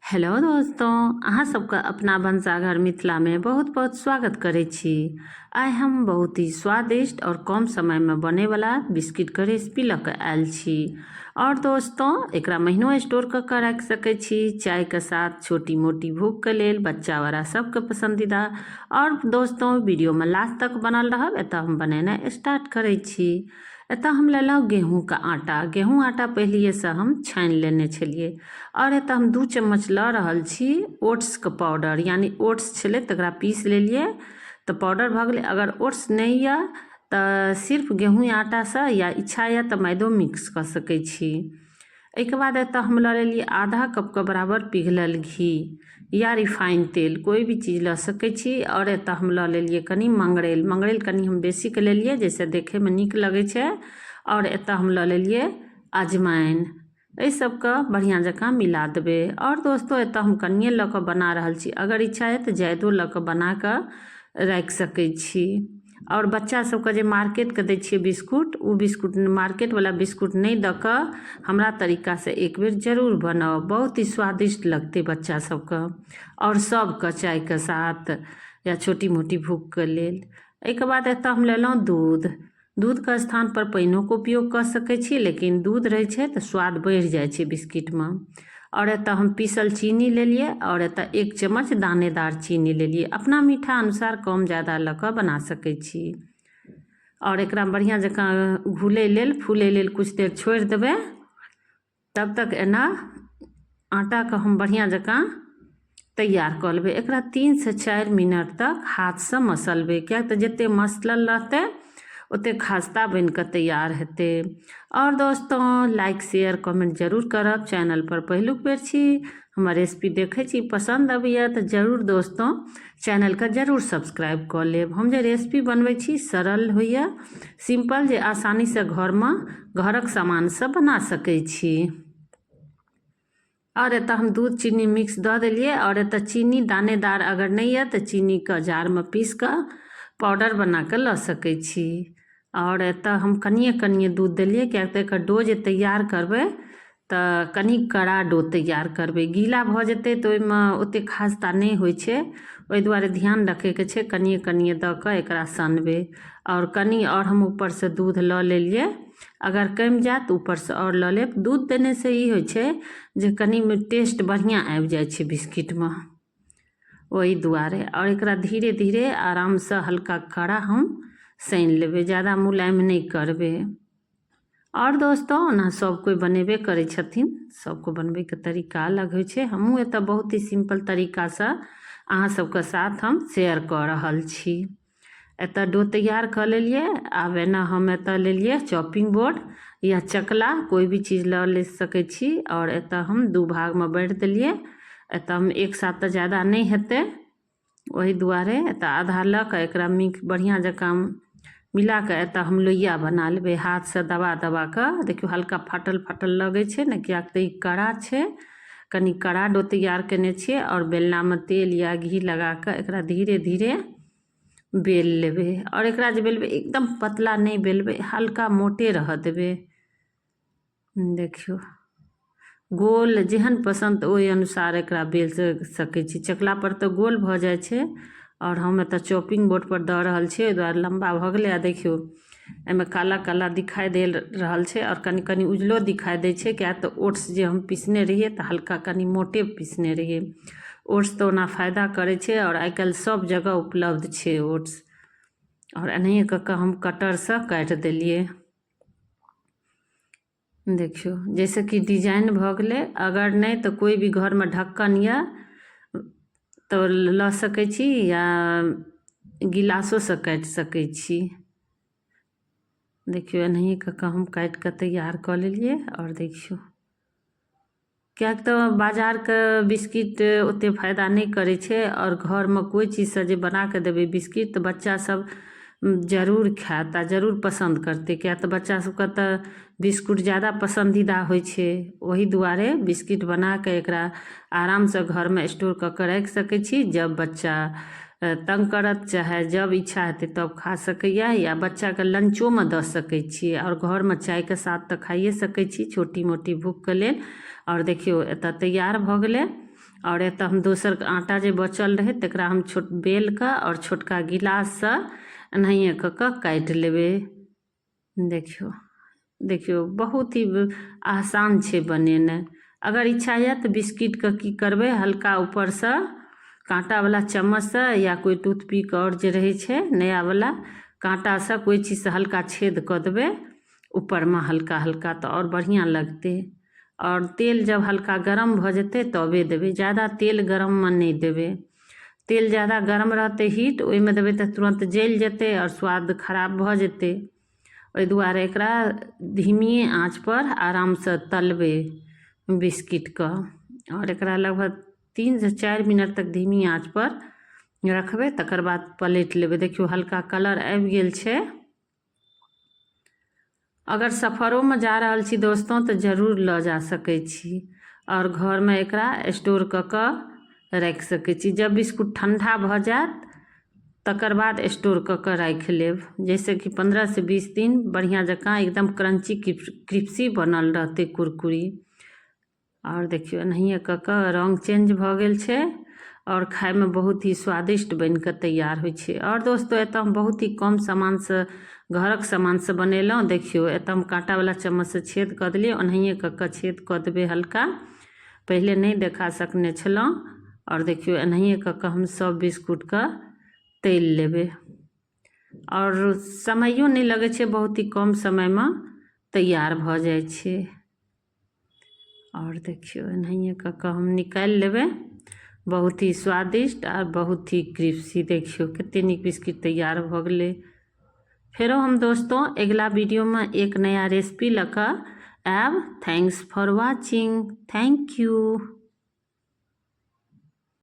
Hello दोस्तों, अहाँ सबके अपना भनसाघर मिथिला में बहुत बहुत स्वागत करै छी। आइ हम बहुत ही स्वादिष्ट और कम समय में बने वाला बिस्किट के रेसिपी लऽ के आयल छी। और दोस्तों, एकरा महीनो स्टोर कऽ के राखि सकै छी, चाय के साथ छोटी मोटी भूख के लेल बच्चा बड़ा सबके पसंदीदा। और दोस्तों, वीडियो में लास्ट तक बनल रहब। एतऽ हम बनेनाइ स्टार्ट करै छी। एतऽ हम लेलहुँ गेहूँके आटा। गेहूँ आटा पहिलिएसँ हम छानि लेने छलियै। आओर एतऽ हम 2 चम्मच लऽ रहल छी ओट्सके पाउडर, यानी ओट्स छलै तकरा पीस लेलियै तऽ पाउडर भऽ गेलै। अगर ओट्स नहि यऽ तऽ सिर्फ गेहूँ आटासँ या इच्छा यऽ तऽ मैदो मिक्स कऽ सकै छी। एहिके बाद एतऽ हम लऽ लेलियै आधा कपके बराबर पिघलल घी या रिफाइन तेल, कोइ भी चीज लऽ सकै छी। आओर एतऽ हम लऽ लेलियै कनि मंगरैल। मंगरैल कनि हम बेसीके लेलियै जाहिसँ देखैमे नीक लगै छै। आओर एतऽ हम लऽ लेलियै अजमाइन। एहि सबके बढ़िआँ जकाँ मिला देबै। आओर दोस्तो, एतऽ हम कनिए लऽ कऽ बना रहल छी, अगर इच्छा अइ तऽ जादो लऽ कऽ बना कऽ राखि सकै छी। आओर बच्चा सबके जे मार्केटके दै छियै बिस्कुट, ओ बिस्कुट मार्केटवला बिस्कुट नहि दऽ कऽ हमरा तरीकासँ एक बेर जरूर बनाउ, बहुत ही स्वादिष्ट लगतै बच्चा सबके आओर सबके चायके साथ या छोटी मोटी भूखके लेल। एहिके बाद एतऽ हम लेलहुँ दूध। दूधके स्थानपर पानिओके उपयोग कऽ सकै छी, लेकिन दूध रहै छै तऽ स्वाद बढ़ि जाइ छै बिस्किटमे। आओर एतऽ हम पीसल चीनी लेलियै आओर एतऽ 1 चम्मच दानेदार चीनी लेलियै। अपना मीठा अनुसार कम जादा लऽ कऽ बना सकै छी। आओर एकरा बढ़िआँ जकाँ घुलै लेल फूलै लेल किछु देर छोड़ि देबै। तब तक एना आटाके हम बढ़िआँ जकाँ तैयार कऽ लेबै। एकरा 3 से 4 मिनट तक हाथसँ मसलबै, किएक तऽ जतेक मसलल रहतै ओतेक खास्ता बनि कऽ तैयार हेतै। आओर दोस्तों, लाइक शेयर कमेंट जरूर करब। चैनल पर पहिलुक बेर छी, हमर रेसिपी देखै छी, पसन्द अबैए तऽ जरूर दोस्तों चैनलके जरूर सब्सक्राइब कऽ लेब। हम जे रेसिपी बनबै छी सरल होइए, सिम्पल, जे आसानीसँ घरमे घरक सामानसँ बना सकै छी। आओर एतऽ हम दूध चीनी मिक्स दऽ देलियै। आओर एतऽ चीनी दानेदार अगर नहि यऽ तऽ चीनीके जारमे पीस कऽ पाउडर बना कऽ लऽ सकै छी। आओर एतऽ हम कनिए कनिए दूध देलियै, किएक तऽ एकर डो जे तैयार करबै तऽ कनि कड़ा डो तैयार करबै। गीला भऽ जेतै तऽ ओहिमे ओतेक खास्ता नहि होइ छै। ओहि दुआरे ध्यान रखैके छै, कनिए कनिए दऽ कऽ एकरा सनबै। आओर कनि आओर हम ऊपरसँ दूध लऽ लेलियै। अगर कमि जायत तऽ ऊपरसँ आओर लऽ लेब। दूध देनेसँ ई होइ छै जे कनि टेस्ट बढ़िआँ आबि जाइ छै बिस्किटमे, ओहि दुआरे। आओर एकरा धीरे धीरे आरामसँ हल्का कड़ा हम सानि लेबै, जादा मुलायम नहि करबै। आओर दोस्तो, ओना सब कोइ बनेबे करै छथिन, सबके बनबैके तरीका अलग होइ छै। हमहूँ एतऽ बहुत ही सिम्पल तरीकासँ अहाँ सबके साथ हम शेयर कऽ रहल छी। एतऽ डो तैयार कऽ लेलियै। आब एना हम एतऽ लेलियै चॉपिंग बोर्ड या चकला, कोइ भी चीज लऽ ले सकै छी। आओर एतऽ हम 2 भागमे बाँटि देलियै। एतऽ हम एक साथ तऽ जादा नहि हेतै, ओहि दुआरे एतऽ आधा लऽ कऽ एकरा मिक्स बढ़िआँ जकाँ मिला कऽ एतऽ हम लोइया बना लेबै हाथसँ दबा दबा कऽ। देखियौ, हल्का फाटल फाटल लगै छै ने, किएक तऽ ई कड़ा छै। कनि कड़ा डो तैयार केने छियै। आओर बेलनामे तेल या घी लगा कऽ एकरा धीरे धीरे बेल लेबै। आओर एकरा जे बेलबै, एकदम पतला नहि बेलबै, हल्का मोटे रहऽ देबै। देखियौ, गोल जेहन पसन्द ओहि अनुसार एकरा बेल सकै छी। चकलापर तऽ गोल भऽ जाइ छै, आओर हम एतऽ चॉपिंग बोर्डपर दऽ रहल छियै, ओहि दुआरे लम्बा भऽ गेलै। आ देखियौ, एहिमे काला काला दिखाइ दे रहल छै आओर कनि कनि उजलो दिखाइ दै छै, किएक तऽ ओट्स जे हम पिसने रहियै तऽ हल्का कनि मोटे पिसने रहियै। ओट्स तऽ ओना फायदा करै छै आओर आइ काल्हि सभ जगह उपलब्ध छै ओट्स। आओर एनाहिए कऽ कऽ हम कटरसँ काटि देलियै। देखियौ, जाहिसँ कि डिजाइन भऽ गेलै। अगर नहि तऽ कोइ भी घरमे ढक्कन यऽ तऽ लऽ सकै छी या गिलासोसँ काटि सकै छी। देखियौ, एनाहिए कऽ कऽ हम काटि कऽ तैयार कऽ लेलियै। आओर देखियौ, किएक तऽ बाजारके बिस्किट ओतेक फायदा नहि करै छै, आओर घरमे कोइ चीजसँ जे बना कऽ देबै बिस्किट तऽ बच्चासभ जरूर खायत आ जरूर पसन्द करतै, किएक तऽ बच्चा सभके तऽ बिस्कुट जादा पसन्दीदा होइ छै। ओहि दुआरे बिस्किट बना कऽ एकरा आरामसँ घरमे स्टोर कऽ कऽ राखि सकै छी। जब बच्चा तंग करत, चाहे जब इच्छा हेतै, तब खा सकैए या बच्चाके लंचोमे दऽ सकै छियै। आओर घरमे चायके साथ तऽ खाइए सकै छी छोटी मोटी भूखके लेल। आओर देखियौ, एतऽ तैयार भऽ गेलै। आओर एतऽ हम दोसर आटा जे बचल रहै तकरा हम छोट बेल कऽ आओर छोटका गिलाससँ एनाहिए कऽ कऽ काटि लेबै। देखियौ, देखियौ, बहुत ही आसान छै बनेनाइ। अगर इच्छा यऽ तऽ बिस्किटके की करबै, हल्का ऊपरसँ काँटावला चम्मचसँ या कोइ टूथपिक आओर जे रहै छै नयावला काँटासँ, कोइ चीजसँ हल्का छेद कऽ देबै ऊपरमे हल्का हल्का, तऽ आओर बढ़िआँ लगतै। आओर तेल जब हल्का गरम भऽ जेतै तबे देबै, जादा तेल गरममे नहि देबै। तेल जादा गरम रहतै हीट, ओहिमे देबै तऽ तुरन्त जलि जेतै आओर स्वाद खराब भऽ जेतै। ओहि दुआरे एकरा धीमिए आँचपर आरामसँ तलबै बिस्किटके। आओर एकरा लगभग 3 से 4 मिनट तक धीमी आँचपर रखबै, तकर बाद पलटि लेबै। देखियौ, हल्का कलर आबि गेल छै। अगर सफरोमे जा रहल छी दोस्तो, तऽ जरूर लऽ जा सकै छी आओर घरमे एकरा स्टोर कऽ कऽ राखि सकै छी। जब बिस्कुट ठण्डा भऽ जायत, तकर बाद स्टोर कऽ कऽ राखि लेब, जाहिसँ कि 15 से 20 दिन बढ़िआँ जकाँ एकदम क्रंची क्रिप्सी बनल रहतै, कुरकुरी। आओर देखियौ, एनाहिए कऽ कऽ रङ्ग चेंज भऽ गेल छै आओर खायमे बहुत ही स्वादिष्ट बनि कऽ तैयार होइ छै। आओर दोस्तो, एतऽ हम बहुत ही कम सामानसँ, घरक सामानसँ बनेलहुँ। देखियौ, एतऽ हम काँटावला चम्मचसँ छेद कऽ देलियै। ओनाहिए कऽ कऽ छेद कऽ देबै हल्का। पहिले नहि देखा सकने छलहुँ। आओर देखियौ, एनाहिए कऽ कऽ हम सब बिस्कुटके तलि लेबै। आओर समयो नहि लगै छै, बहुत ही कम समयमे तैयार भऽ जाइ छै। आओर देखियौ, एनाहिए कऽ कऽ हम निकालि लेबै। बहुत ही स्वादिष्ट आ बहुत ही क्रिप्सी। देखियौ, कते नीक बिस्किट तैयार भऽ गेलै। फेरो हम दोस्तों अगिला वीडियोमे एक नया रेसिपी लऽ कऽ आयब। Thanks for watching, thank you.